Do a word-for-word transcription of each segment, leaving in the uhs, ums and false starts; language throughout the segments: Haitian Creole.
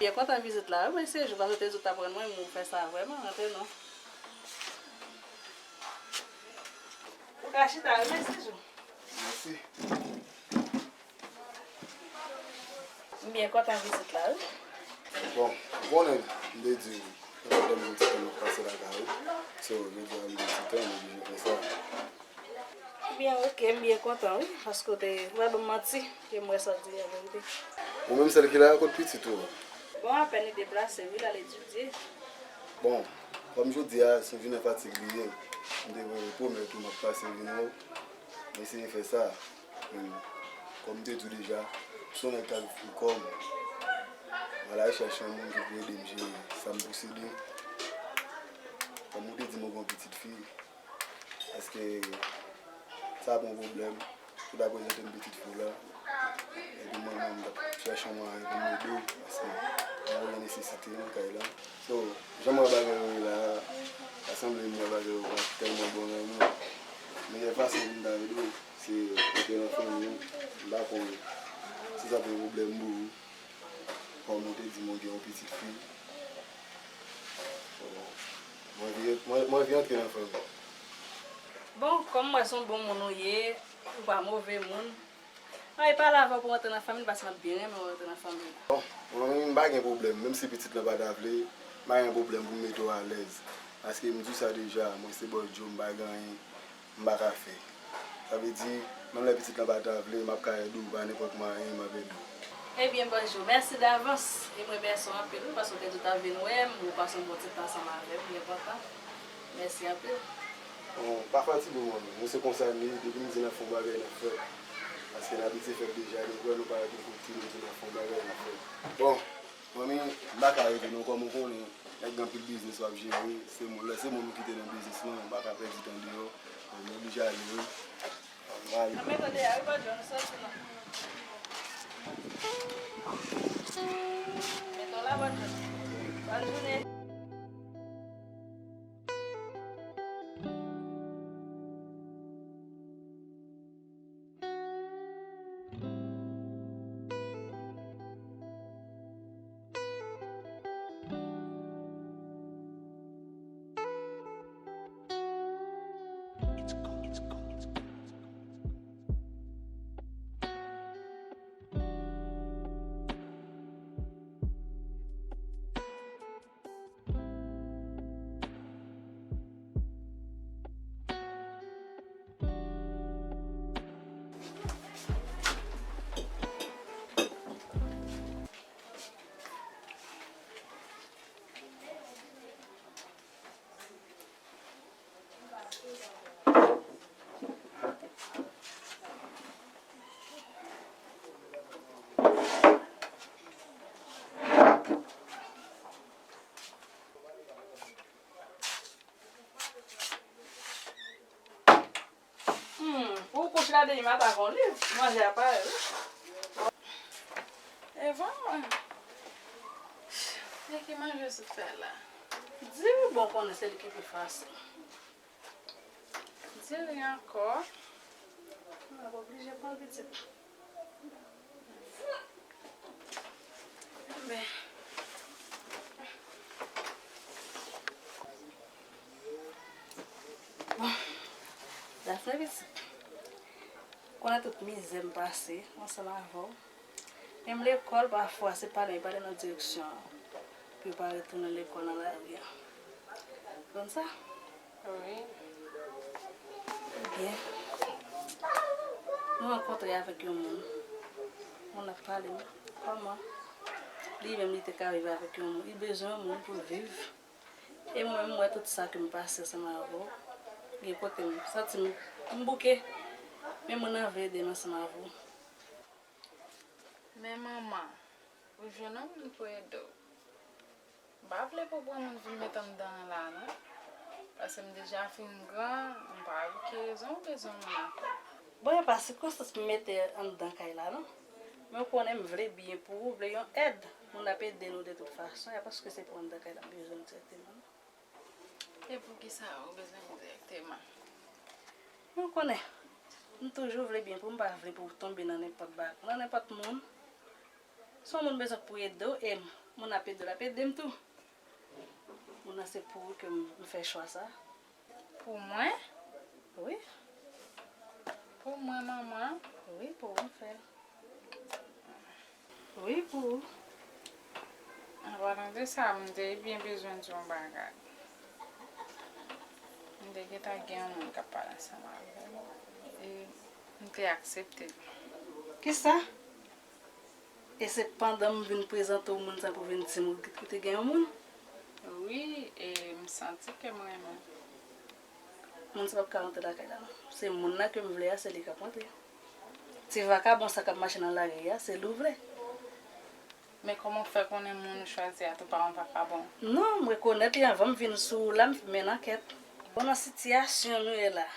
Byen kontan vizit la, wi, mesye Jou, paske w te di w t ap rann mwen, men w fè sa vrèman, antre non. Ou ka chita, wi, mesye Jou. Mèsi. M byen kontan vizit la, wi. Bon, ou konnen, m te di w, gen yon ti tan m ap pase lakay ou. So, jodi a m gen ti tan, m oblije fè sa. Byen, oke, m byen kontan, wi, paske w te, ou pa ban m manti, ke m wè sa w di a verite. Ou menm sèl ki la, kot pitit ou? Bon, apèn li deplase, wi, l al etidye. Bon, kòm jodi a, se jounen fatig li ye, m te pwomèt ou m ap pase vin wè w, m eseye fè sa. Men, kòm m te di w deja, m se yon nèg k ap viv pou kò m. M al rechèche yon moun ki pou ede m jere sa m posede. Kòm ou te di m ou gen yon pitit fi, èske sa ap yon pwoblèm pou ta prezante m pitit fi w la? Epi mwen menm, m t ap chèche yon mwayen pou m ede w, paske m wè nesesite nan kay la. So, jan m wè bagay yo ye la a, sa sanble m wè bagay yo pa tèlman bon nan men w. Meyè fason pou m ta ede w, se antre nan fanmi w. M pa konn si sa ap yon pwoblèm pou ou. Kòm ou te di m ou gen yon pitit fi. So, mwen vle, mwen, mwen vle antre nan fanmi. Bon, kòm m wè se yon bon moun ou ye, ou pa move moun. Ann pale avè w pou w antre nan fanmi l, paske m ap byen renmen w antre nan fanmi l. Bon, mwen menm m pa gen pwoblèm, menm si pitit lan pa ta vle, m pa gen pwoblèm pou m mete w alèz. Paske m di w sa deja, mwen se bòs Djo, m pa gen anyen m pa ka fè. Sa vle di, menm lè pitit lan pa ta vle, m ap ka ede w pa nenpòt mwayen, m ap ede w. Ebyen, bòs Djo, mèsi davans. E mwen mèsi w anpil, wi, paske w te di w t ap vin wè m, ou pase yon bon ti tan ansanm avè m, byen kontan. Mèsi anpil. Bon, pa fatige w, manmi. Nou se konsa n ye, depi n di n ap fè yon bagay, n ap fè l. Paske n abitye fè l deja, nou kwè nou pa gen kote nou di n ap fè yon bagay, n ap fè l. Bon, manmi, m pa ka rete non, kòm ou konnen, nèg gen anpil biznis w ap jere, se moun, lè se moun ou kite nan biznis lan, ou pa ka pèdi tan deyò. Bon, m oblije ale, wi. Bon, m ale. Nan men tande a, wi, bòs Djo, nou sòti la. Mete w la, bòs Djo. Bòn jounen. Hmm, pou w kouche la demen maten avè yon liv, manje a parèt, wi. Evan, e ki manje w sot fè la? Diri, bon, konnen se li ki pi fasil. Diri ankò. Mwen ap oblije pran pitit. Men. Bon. Dafne pitit. Konnen tout mizè m pase ansanm avè w. Menm lekòl, pafwa, se pale m pale nan direksyon an. Pou yo pa retounen lekòl nan lari a. Konn sa? Wi. Ebyen, nou rankontre avèk yon moun. Moun ap pale m kòman li menm li te ka viv avèk yon moun. Li bezwen yon moun pou l viv. E mwen menm, m wè tout sa ke m pase ansanm avè w. Gen kote m santi m, m bouke. Men moun nan vle ede m ansanm avè w. Men manman, ou jwenn yon moun pou ede w. M pa vle pou w pran moun vin met anndan an la non. Paske m deja fin gran, m pa wè ki rezon ou bezwen moun ankò. Bon, e pa sikonstans pou m mete anndan kay la non. Men w konnen m vle byen pou ou, vle yon èd. Moun ap ede nou de tout fason, e pa paske se pou anndan kay la m bezwen l sètènman non. E poukisa ou bezwen li dirèkteman? Men w konnen, m toujou vle byen pou w, m pa vle pou w tonbe nan nenpòt bagay, nan nenpòt moun. Si yon moun bezwen pou ede w, e m, Moun ap ede w, l ap ede m tou. Moun nan se pou ou ke m, m fè chwa sa. Pou mwen? Wi. Pou mwen, manman? Wi, pou ou m fè l. Wi, pou ou. An palan de sa, m te byen bezwen di yon bagay. M te gentan gen yon moun k ap pale ansanm avè m. E m te aksepte l. Kisa? E se pandan m vin prezante w moun sa pou vin di m ou te gen yon moun? Wi, e m santi ke m renmen l. Moun sa p ap ka rantre lakay la non. Se moun nan ke m vle a, se li k ap rantre. Ti vakabon sa k ap mache nan lari a, se li w vle. Men kòman w fè konnen moun ou chwazi a tou pa yon vakabon? Non, m rekonèt li anvan m vin sou ou la, m mennen ankèt. Bon, nan sitiyasyon nou ye la,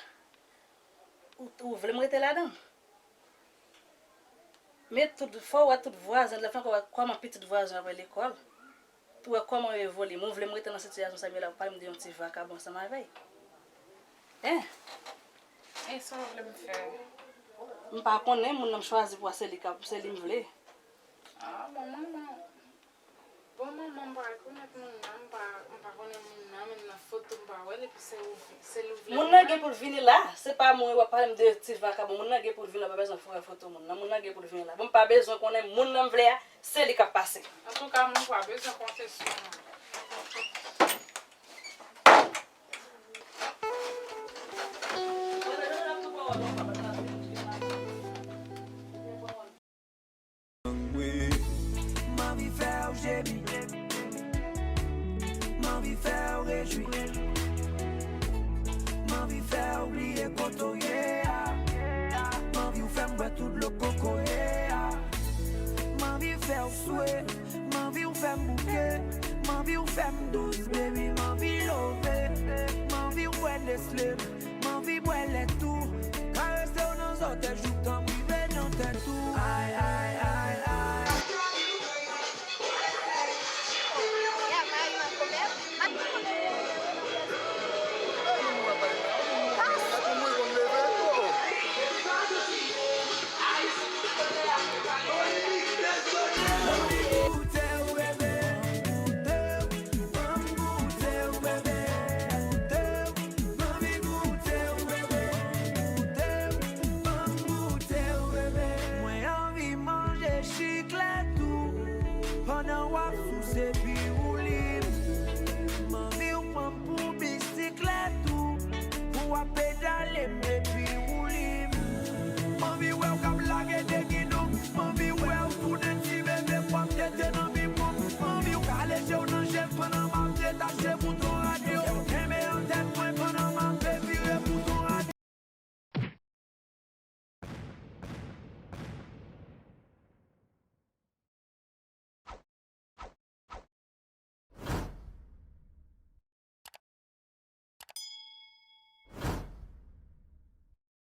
ou, ou vle m rete ladan l? Men tout, fò w wè tout vwazen, lè fè ankò wè kòman pitit vwazen ap wè lekòl. Pou wè kòman yo evolye. Mwen vle m rete nan sitiyasyon sa, men la, w pale m de yon ti vakabon ansanm avè l. Hein? E sa w vle m fè? M pa konnen, moun nan m chwazi pou a, se li k ap, se li m vle. Ah, bon, manman. Bon, manman, m pa rekonèt moun nan, m pa, m pa konnen moun nan, menm nan foto m pa wè l, epi se ou, se li w vle. Moun nan gen pou l vini la, se pa mwen w ap pale m de ti vakabon, moun nan gen pou l vini la, pa bezwen fè foto moun nan, moun nan gen pou l vini la. Bon, m pa bezwen konnen moun nan m vle a, se li k ap pase. Antouka, moun pa bezwen konte sou mwen. M anvi fè w jemi. M anvi fè w rejwi. M anvi fè w bliye kote w ye a. M anvi w fè m bwè tout dlo kokoye a. M anvi fè w swe. M anvi w fè m bouke. M anvi w fè m dous, baby. M anvi love. M anvi w bwè Nestle. M anvi bwè lèt tou. Karese w nan zòtèy jouk tan m rive nan tèt ou. Ay, ay, ay, ay. Mwen anvi manje chiklèt ou pandan w ap souse.